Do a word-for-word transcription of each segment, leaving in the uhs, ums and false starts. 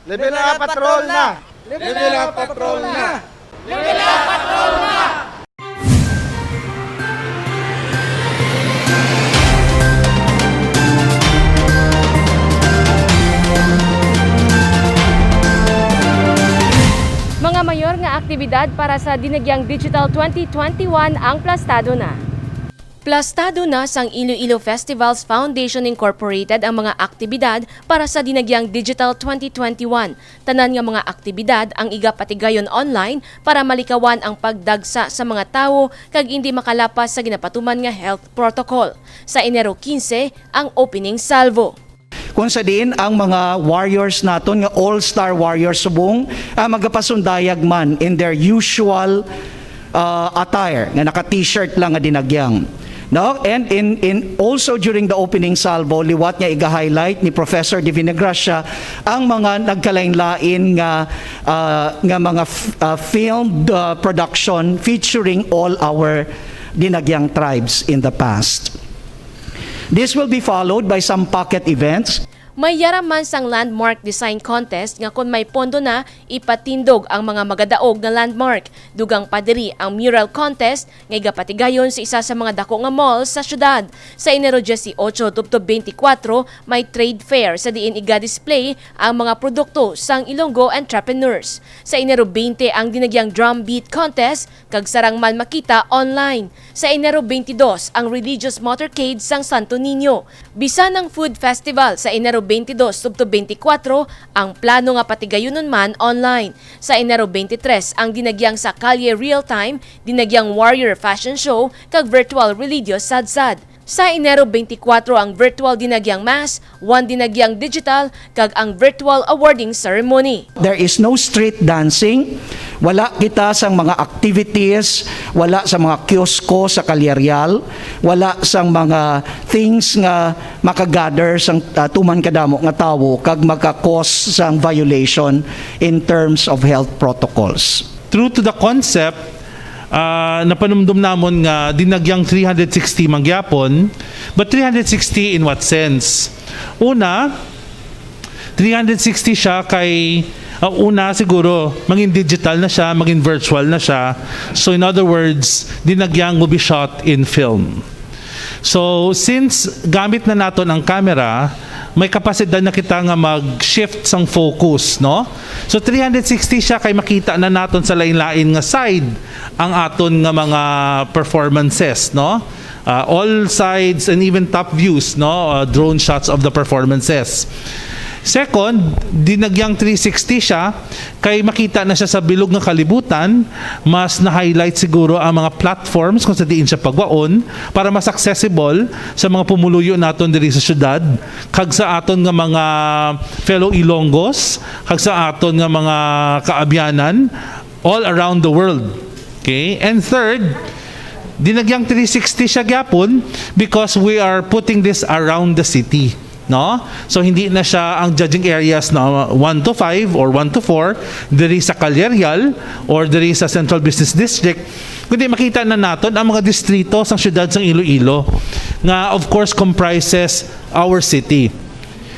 Level up, patrol na! Level up, patrol na! Mga mayor nga aktibidad para sa Dinagyang Digital twenty twenty-one ang plastado na. Plastado na sang Iloilo Festivals Foundation Incorporated ang mga aktibidad para sa Dinagyang Digital twenty twenty-one. Tanan nga mga aktibidad ang igapatigayon online para malikawan ang pagdagsa sa mga tawo kag indi makalapas sa ginapatuman nga health protocol. Sa Enero quince ang opening salvo. Kung sa diin ang mga warriors naton nga all-star warriors subong ah, magapasundayag man in their usual uh, attire nga naka-t-shirt lang nga dinagyang. No? And in, in also during the opening salvo, liwat nga iga-highlight ni Professor Divina Gracia ang mga nagkalain-lain nga uh, nga mga f- uh, filmed uh, production featuring all our dinagyang tribes in the past. This will be followed by some pocket events. May yara man sang landmark design contest nga kon may pondo na, ipatindog ang mga magadaog nga landmark. Dugang pa diri ang mural contest nga igapatigayon sa isa sa mga dako nga mall sa syudad. Sa Enero dieciocho tubtob twenty-four, may trade fair sa diin iga-display ang mga produkto sang Ilonggo entrepreneurs. Sa Enero twenty ang dinagyang drum beat contest kag sarang man makita online. Sa Enero twenty-dos ang religious motorcade sang Santo Niño. Bisan ang food festival sa Enero twenty-dos tubtob twenty-four, ang plano nga patigayunon man online. Sa Enero twenty-three ang dinagyang sa Kalye Real Time, dinagyang Warrior Fashion Show, kag virtual religious sadsad. Sa Enero twenty-four ang virtual dinagyang mass, one dinagyang digital, kag ang virtual awarding ceremony. There is no street dancing. Wala kita sang mga activities, wala sa mga kiosko sa Callereal, wala sang mga things nga makagather sang uh, tuman kadamo nga tawo kag maka-cause sang violation in terms of health protocols. True to the concept, uh, napanumdum namon nga dinagyang three hundred sixty mangyapon, but three hundred sixty in what sense? Una, three hundred sixty siya kay uh, una siguro maging digital na siya, maging virtual na siya. So in other words, dinagyang will be shot in film. So since gamit na naton ang camera, may kapasidad na kita nga mag-shift sang focus, no? So three hundred sixty siya kay makita na naton sa lain-lain nga side ang aton nga mga performances, no? Uh, all sides and even top views, no? Uh, drone shots of the performances. Second, dinagyang three sixty siya kay makita na siya sa bilog nga kalibutan, mas na-highlight siguro ang mga platforms kung sa diin siya pagwaon para mas accessible sa mga pumuluyo naton diri sa syudad kag sa aton nga mga fellow Ilonggos kag sa aton nga mga kaabyanan all around the world. Okay? And third, dinagyang three sixty siya gyapon because we are putting this around the city. No? So hindi na siya ang judging areas na one to five or one to four diri sa Callereal or diri sa Central Business District, kundi makita na naton ang mga distrito sa siyudad sa Iloilo nga of course comprises our city.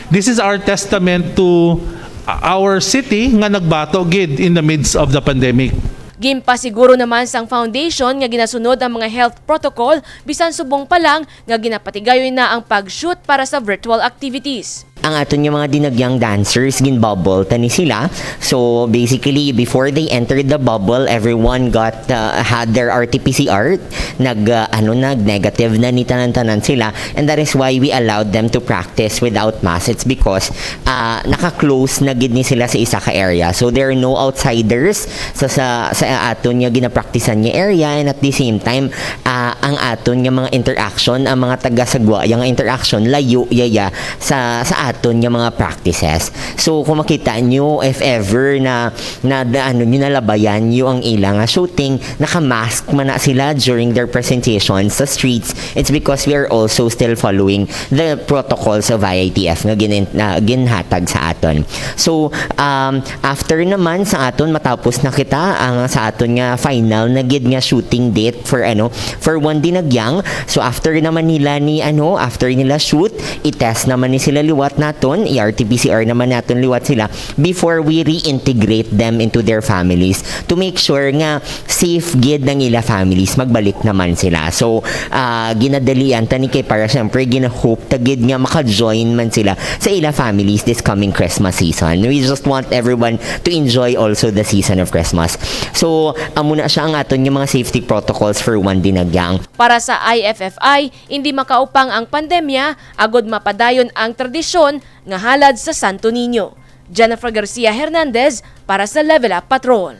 This is our testament to our city nga nagbato gid in the midst of the pandemic. Ginpasiguro naman sang foundation nga ginasunod ang mga health protocol bisan subong pa lang nga ginapatigayon na ang pag-shoot para sa virtual activities. Ang aton nga mga dinagyang dancers, ginbubble ta ni sila. So basically, before they entered the bubble, everyone got uh, had their R T P C R. Nag uh, ano nag negative na ni tanan-tanan sila, and that is why we allowed them to practice without masks. It's because uh, naka-close na gid ni sila sa isa ka area. So there are no outsiders sa sa, sa aton nga ginapraktisan nga area, and at the same time uh, ang aton nga mga interaction, ang mga taga sagwa yang interaction layo yaya sa sa aton nga mga practices. So kung makita nyo, if ever na na, na ano nyo nalabayan nyo ang ila nga shooting, naka-mask man na sila during their presentations sa streets. It's because we are also still following the protocols of I I T F nga gin, na, ginhatag sa aton. So um, after naman sa aton matapos na kita ang sa aton nga final na gid nga shooting date for ano for one dinagyang. So after naman nila ni ano after nila shoot, i-test naman ni sila liwat naton, i-R T P C R naman naton liwat sila before we reintegrate them into their families to make sure nga safe gid ang ila families, magbalik naman sila. So, ah, ginadalian ta ni kay para syempre gina-hope ta gid nga maka-join man sila sa ila families this coming Christmas season. We just want everyone to enjoy also the season of Christmas. So, amo na siya ang aton nga mga safety protocols for One Dinagyang. Para sa I F F I, hindi makaupang ang pandemya agod mapadayon ang tradisyon nga halad sa Santo Niño. Jennifer Garcia Hernandez para sa Level Up Patrol.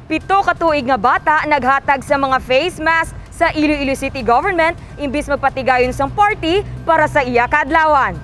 Pito ka tuig nga bata naghatag sa mga face mask sa Iloilo City Government imbis magpatigayon sang party para sa iya kaadlawan.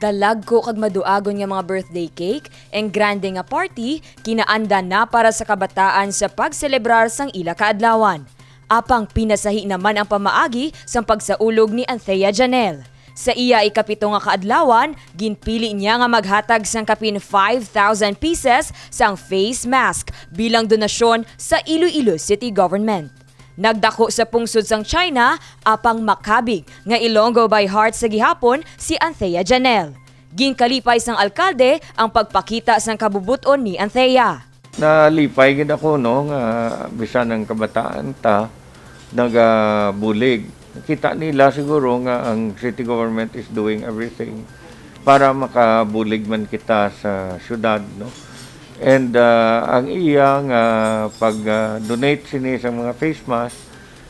Dalagko kag maduagon nga mga birthday cake, engrande nga party, kinaanda na para sa kabataan sa pagselebrar sang ila kaadlawan. Apang pinasahi naman ang pamaagi sang pagsaulog ni Anthea Janelle. Sa iya ikapito nga kaadlawan, ginpili niya nga maghatag sang kapin five thousand pieces sang face mask bilang donasyon sa Iloilo City Government. Nagdako sa pungsod sang China, apang makabig nga Ilonggo by heart sa gihapon si Anthea Janelle. Ginkalipay sang alkalde ang pagpakita sang kabubot-on ni Anthea. Nalipay gid ako, no, nga bisan ang kabataan ta nagabulig. Kita nila siguro nga ang city government is doing everything para makabulig man kita sa syudad, no. And, ah, ang iya nga pag, ah, donate sini sa mga face mask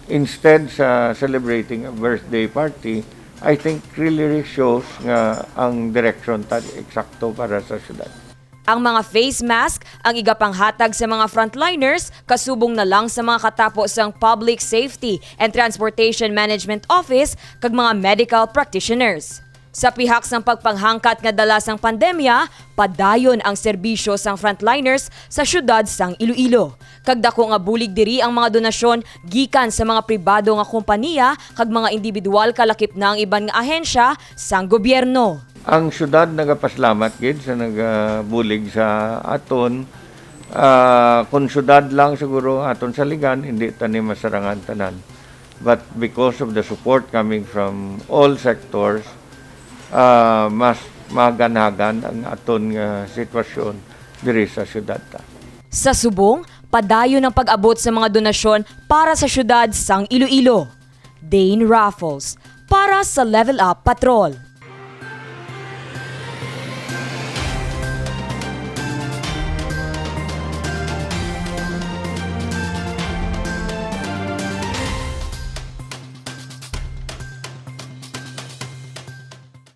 instead sa celebrating a birthday party, I think really shows nga ang direksyon ta eksakto para sa syudad. Ang mga face mask ang igapanghatag sa mga frontliners kasubong na lang sa mga katapo sang Public Safety and Transportation Management Office kag mga medical practitioners. Sa pihak sang pagpanghangkat nga dala sang pandemya, padayon ang serbisyo sang frontliners sa siyudad sang Iloilo. Kag dako nga bulig diri ang mga donasyon gikan sa mga pribado nga kompanya kag mga individual, kalakip na ang iban nga ahensya sang gobyerno. Ang syudad nagapaslamat gid sa nagabulig sa aton. Ah, kung syudad lang siguro ang aton saligan, hindi ta ni masarangan tanan. But because of the support coming from all sectors, ah, mas mahagan-hagan ang aton nga sitwasyon diri sa syudad ta. Sa subong, padayon ang pag-abot sa mga donasyon para sa syudad sang Iloilo. Dane Raffles, para sa Level Up Patrol.